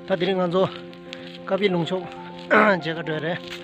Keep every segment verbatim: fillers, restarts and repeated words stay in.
ད་དེ་རིང་ང་ཚོ་ཀ་པི་ལུང་ཕྱོགས་མཇལ་ཁ་འགྲོ་ཡ་རེད།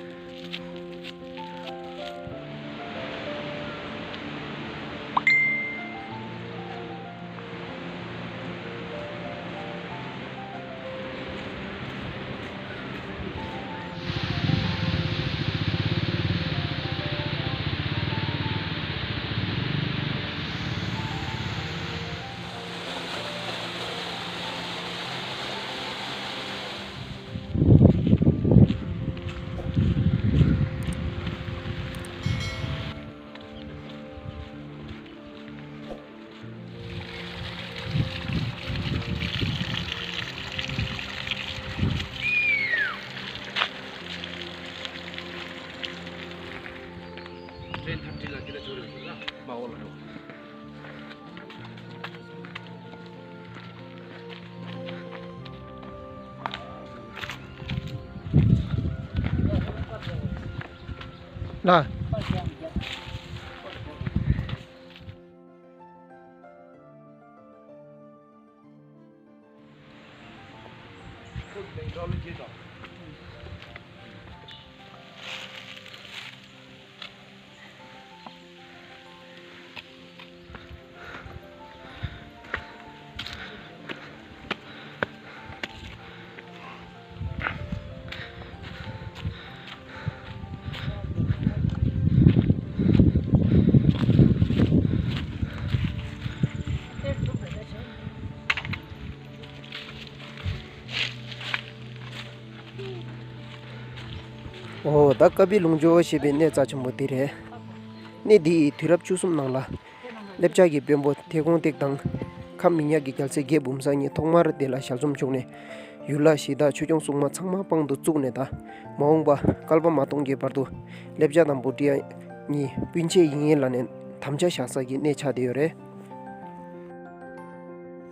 ལ། ཨོ། ད་ཀ་པི་ལུང་ཇོ་ཞེས་པའི་གནས་རྩ་ཆེན་པོ་འདི་རེད། གནས་འདི་ཡི་དུས་རབས་བཅུ་གསུམ་ནང་ལ། སླེབས་ཆ་གི་དཔོན་པོ་ཐེ་ཀོང་ཏེག་དང་། ཁམས་མི་ཉག་གི་རྒྱལ་སྲས་རྒྱལ་བུམ་ས་གཉིས་ཐོག་མར་དེ་ལ་ཞལ་འཛོམས་བྱུང་ནས། ཡུལ་ལྷ་གཞི་བདག་ཆོས་སྐྱོང་སྲུང་མ་ཚང་མ་དཔང་དུ་བཙུགས་ནས། ད་མ་འོངས་པ་བསྐལ་པ་མ་སྟོང་གི་བར་དུ་སླེབས་ཆ་དང་བྷོ་ཊི་ཡ་གཉིས་སྤུན་མཆེད་ཡིན་ཡིན་ལབ་ནས་དམ་བཅའ་བཞག་ས་གི་གནས་ཆགས་བསྡད་ཡོད་རེད།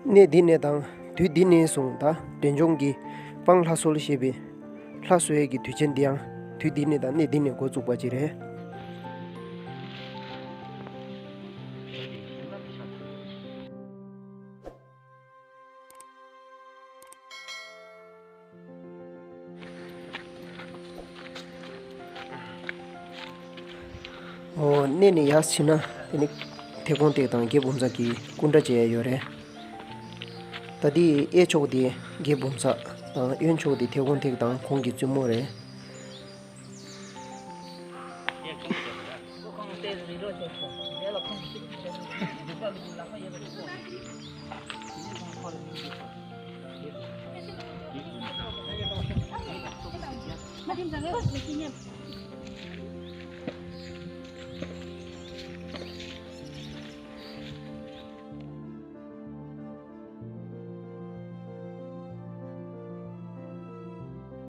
གནས་འདི་ནས་དང་དུས་འདི་ནས་བཟུང་ད་འབྲས་ལྗོངས་ཀྱི་སྤང་ལྷ་གསོལ་ཞེས་པའི་ལྷ་གསོལ་ཡས་ཀྱི་དུས་ཆེན་འདི་ཡང་དུས་འདི་ནས་དང་གནས་འདི་ནས་འགོ་བཙུགས་པ་ཅིག་རེད། ཨོ། གནས་ནས་ཡར་ཕྱིན་ན་དེ་ནི་ཐེ་ཀོང་ཏེག་དང་རྒྱལ་བུམ་ས་གི་སྐུ་འདྲ་མཇལ་ཡ་ཡོད་རེད། ད་འདི་གཡས་ཕྱོགས་དེ་རྒྱལ་བུམ་ས་དང་གཡོན་ཕྱོགས་དེ་ཐེ་ཀོང་ཏེག་དང་ཁོང་གི་བཙུན་མོ་རེད།